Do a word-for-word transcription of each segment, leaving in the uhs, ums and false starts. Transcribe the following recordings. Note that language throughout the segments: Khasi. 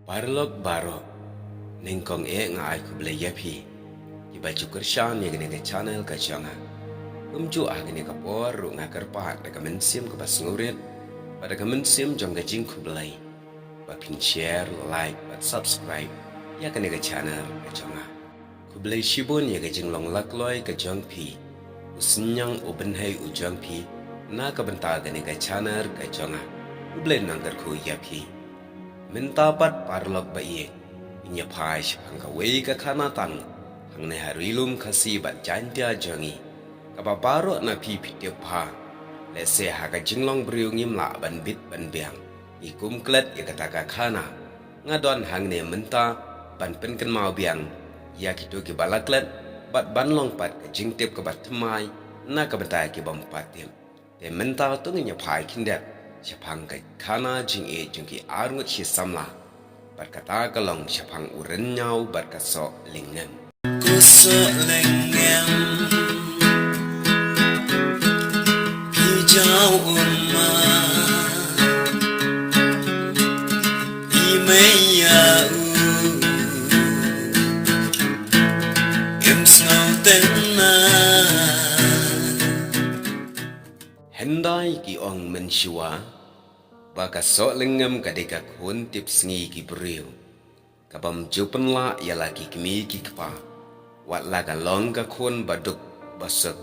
Paralok baroh, nyngkong eh nga ai khublei ïa phi kiba ju kyrshan ïa kane ka channel ka jong nga. Kumjuh ha kane ka por ruh nga kyrpad da ka mynsiem kaba sngewrit bad da ka mynsiem jong ka jingkhublei ba phin share, like bad subscribe ïa kane ka channel ka jong nga. Khublei shibun ïa ka jinglong lakloi ka jong phi, u synñiang u bynhei u jong phi na ka bynta kane ka channel ka jong nga. Khublei nang kyrkhu ïa phi. Mynta pat paralok ba ïeit, ngin ïa phai shaphang kawei ka khana tang hangne ha ri lum Khasi bad Jaiñtia jong ngi, kaba baroh na phi phi tip bha. Lehse ha ka jinglong briew ngim lah ban bit ban biang, ngi kum klet ïa kata ka khana. Nga don hangne mynta ban pynkynmaw biang ïa kito kiba la klet bad ban long pat ka jingtip kaba thymmai na ka bynta ki bym pat tip. Te mynta to ngin ïa phai khyndiat shaphang ka khana jingïeit jong ki arngut shi samla bad kata ka long shaphang u Rynñiaw bad ka Sohlyngngiam. Ko Sohlyngngiam, phi jaw um ma i mei ïa u, im sngewtynnat. Hyndai ki ong mynshuwa ba ka Sohlyngngiam ka dei ka khun tip sngi ki briew, ka bym ju pynlah ïa la ki kmie ki kpa, wat la ka long ka khun ba duk ba suk,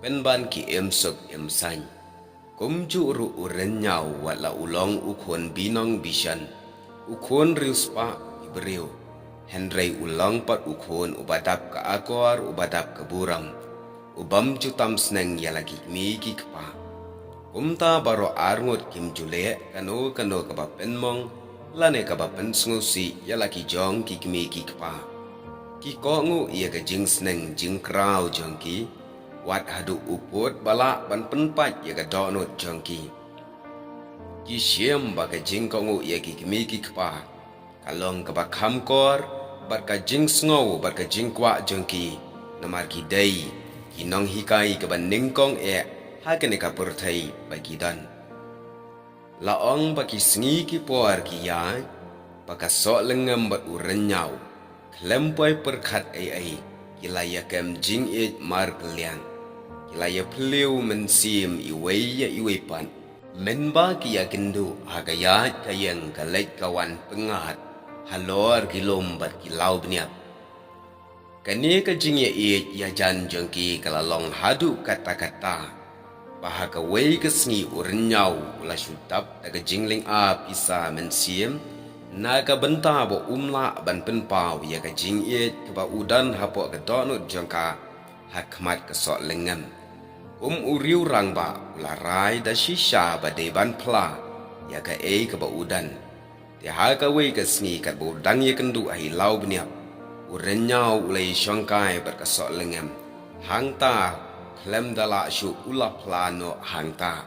pynban ki im suk im saiñ. Kumjuh ruh u Rynñiaw, wat la u long u khun binong bishon, u khun riewspah ki briew, hynrei u long pat u khun uba dap ka akor, uba dap ka burom, u bym ju tam sneng ïa la ki kmie ki kpa. Kumta baroh arngut kim ju leh kano kano kaba pynmong lane kaba pynsngewsih ïa la ki jong ki kmie ki kpa. Ki kohnguh ïa ka jingsneng jingkraw jong ki, wat haduh u pud ba lah ban pynpait ïa ka dohnud jong ki. Ki shim ba ka jingkohnguh ïa ki kmie ki kpa ka long kaba kham kor bad ka jingsngew bad ka jingkwah jong ki, namar ki dei ki nonghikai kaba nyngkong eh ha kane ka pyrthei ba ki don. La ong ba ki sngi ki por ki ïaid, ba ka Sohlyngngiam bad u Rynñiaw khlem poi pyrkhat ei ei, ki la ïakem jingïeit markylliang, ki la ïaphylliew mynsiem iwei ïa iwei pat. Mynba ki ïakynduh ha ka ïaid ka ïeng, ka leit ka wan pyngngad halor ki lum bad ki lawbniap. Kane ka jingïaieit ïajan jong ki ka la long haduh katta katta, ba ha kawei ka sngi u Rynñiaw u la shu dap da ka jinglynga pisa mynsiem na ka bynta ba um lah ban pynpaw ïa ka jingïeit kaba u don hapoh ka dohnud jong ka ha khmat ka Sohlyngngiam. Kum u riew rangbah u la rai da shisha ba dei ban phla ïa kaei kaba u don. Te ha kawei ka sngi katba u dang ïakynduh ha i lawbniap, u Rynñiaw u la ïashongkai bad ka Sohlyngngiam. Hangta khlem da lah shuh u la phla noh hangta,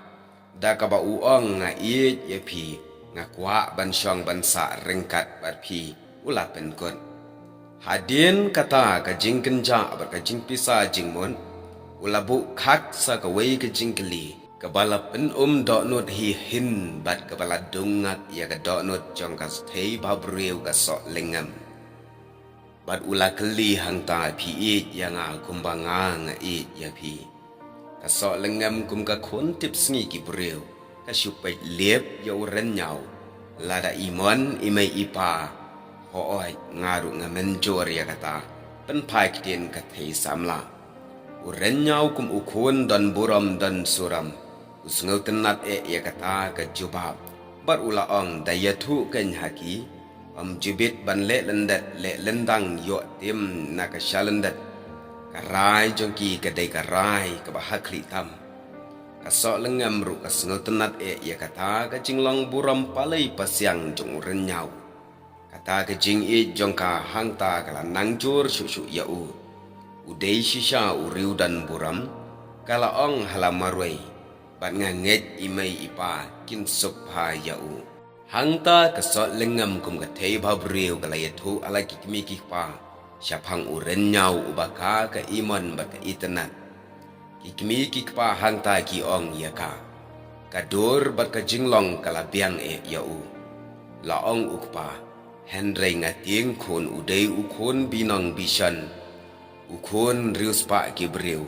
da kaba u ong, nga ïeit ïa phi, nga kwah ban shong ban sah ryngkat bad phi, u la pynkut. Hadien kata ka jingkynjah bad ka jingpisa jingmut, u la buh khak sa kawei ka jingkylli kaba la pynum dohnud hi hin bad kaba la dung ngat ïa ka dohnud jong ka thei bhabriew ka Sohlyngngiam. Bad u la kylli hangta, phi ïeit ïa nga kumba nga nga ïeit ïa phi? Ka Sohlyngngiam kum ka khun tip sngi ki briew ka shu peit lip ïa u Rynñiaw. Lada i mon i mei i pa, hooid nga ruh nga mynjur ïa kata, pynphai ktien ka thei samla. U Rynñiaw kum u khun don burom don surom, u sngewtynnat eh ïa kata ka jubab. Bad u la ong, da ïathuh keiñ ha ki, ym ju bit ban leh lyndet leh lyndang ïoh tim na ka shalyndet. Ka rai jong ki ka dei ka rai kaba ha khlieh tam. Ka Sohlyngngiam ruh ka sngewtynnat eh ïa kata ka jinglong burom palei pasiang jong u Rynñiaw. Kata ka jingïeit jong ka hangta ka la nang jur shuh shuh ïa u. U dei shisha u riew don burom, ka la ong ha la marwei, bad nga ngeit i mei i pa kin suk bha ïa u. Hangta ka Sohlyngngiam kum ka thei bhabriew ka la ïathuh ha la ki kmie ki kpa shaphang u Rynñiaw uba ka ka imon bad ka itynnat. Ki kmie ki kpa hangta ki ong ïa ka, ka dur bad ka jinglong ka la biang eh ïa u. La ong u kpa, Hynrei nga tieng khun u dei u khun binong bishon, u khun riewspah ki briew.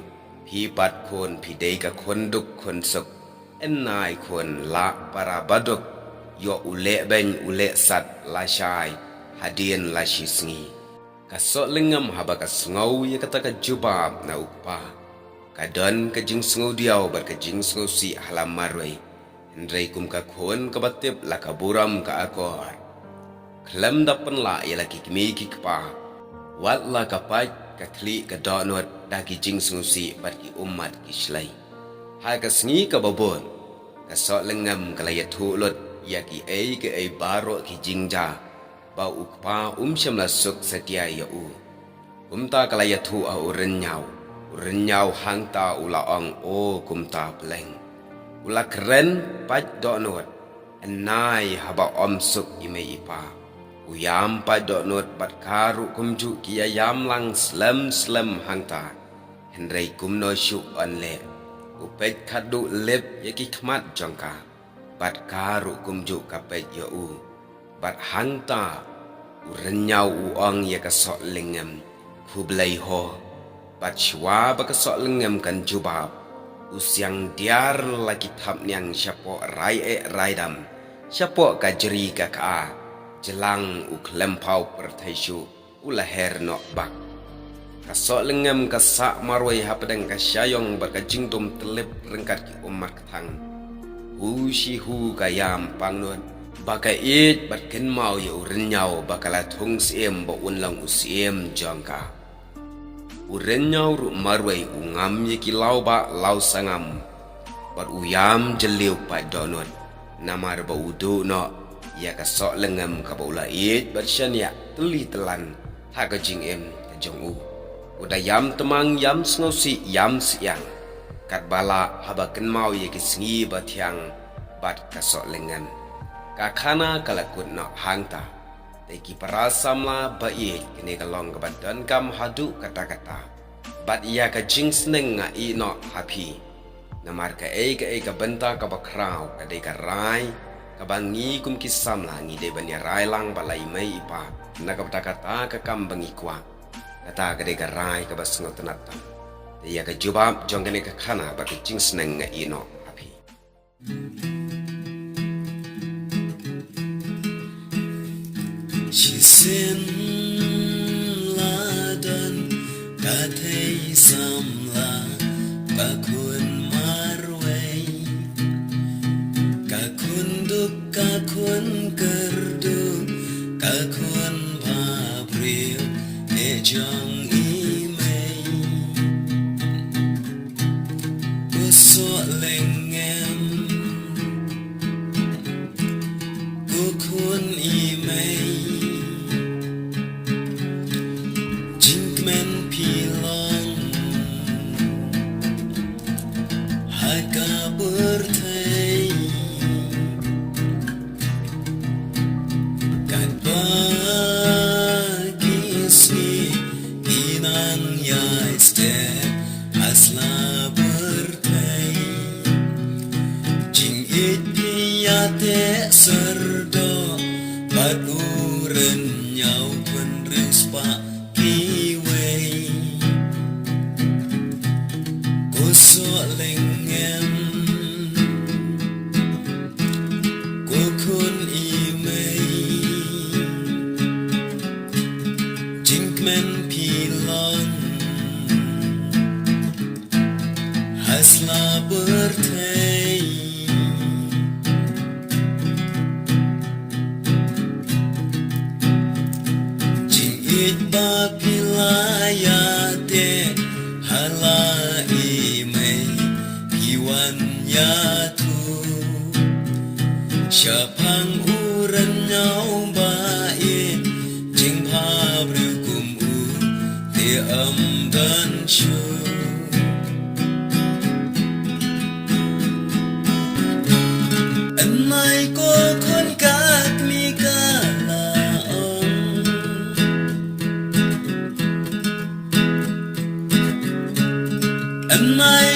Phi pat khun phi dei ka khun duk khun suk. Yn nai khun lah para baduk, ïoh u leh beiñ u leh sat lashai hadien lashisngi. Ka Sohlyngem haba ka sngew ïa kata ka jubab na u kpa, ka don ka jingsngewdiaw bad ka jingsngewsih ha la marwei. Hynrei kum ka khun kaba tip la ka burom ka akor. Khlem da pynlah ïa la ki kmie ki kpa, wat la ka pait ka thlieh ka dohnud da ki jingsngewsih bad ki ummat ki shlei. Ha ka sngi kaba bud, ka Sohlyngem ka la ïathuh lut ïa kiei kiei baroh ki jingjia ba u kpa um shym la suk satia ïa u. Kumta ka la ïathuh ha u rynñiaw. U rynñiaw hangta u la ong, o kumta pleng. U la kren, pait dohnud. Yn nai haba ym suk i mei i pa, u ïam pait dohnud bad ka ruh kumjuh ki ïa ïam lang slem slem hangta. Hynrei kumno shuh yn leh, u peit khatduh lip ïa ki khmat jong ka. Bad ka ruh kumjuh ka peit ïa u. Bad hangta u rynñiaw u ong ïa ka Sohlyngem, khublei ho. Bad shuwa ba ka Sohlyngem kan jubab, u siang diar la ki thapniang shapoh rai eh rai dam, shapoh ka jri ka kha, jlang u khlem phaw pyrthei shuh, u la her noh bak. Ka Sohlyngem ka sah marwei hapdeng ka shaiong bad ka jingdum tyllip ryngkat ki ummat kthang. Hu shi hu ka ïam pangnud ba ka ïeit bad kynmaw ïa u rynñiaw ba ka la thung syiem ba un long u syiem jong ka. U rynñiaw ruh marwei u ngam ïa ki law bah law sangam bad u ïam jylliew pait dohnud. Namar ba u duh noh ïa ka Sohlyngem kaba u la ïeit bad shaniah tylli tyllan ha ka jingim ka jong u. U da ïam tmang, ïam sngewsih, ïam syiang, katba lah haba kynmaw ïa ki sngi ba thiang bad ka Sohlyngem. Ka khana ka la kut noh hangta. Te ki para samla ba ïeit, kane ka long kaba donkam haduh katta katta. Bad ïa ka jingsneng nga ïeh noh ha phi. Namar kaei kaei ka bynta kaba khraw ka dei ka rai kaba ngi kum ki samla ngi dei ban ïa rai lang bad la i mei i pa na ka bynta kata ka kam ba ngi kwah. Kata ka dei ka rai kaba sngewtynnat tam. Te ïa ka jubab jong kane ka khana bad ka jingsneng nga ïeh noh ha phi. Shisien la don ka thei samla, ka khun marwei, ka khun duk, ka khun kyrduh, ka khun babriew, e jong i mei. Ko Sohlyngem, ko khun i mei, jingkmen phi long ha ka pyrthei. Katba ki sngi ki nang ïai step ha sla pyrthei, jingïeit phi ïa teh syrdoh bad u rynñiaw khun riewspah kiwei. Ko Sohlyngem, ko khun i mei, jingkmen phi long ha sla pyrthei. Jingïeit ba phi la ïateh ha la i mei, phi wan ïathuh shaphang u rynñiaw ba ïeit, jingbhabriew kum u te ym don shuh. Yn nai ko khun ka kmie ka la ong. Yn nai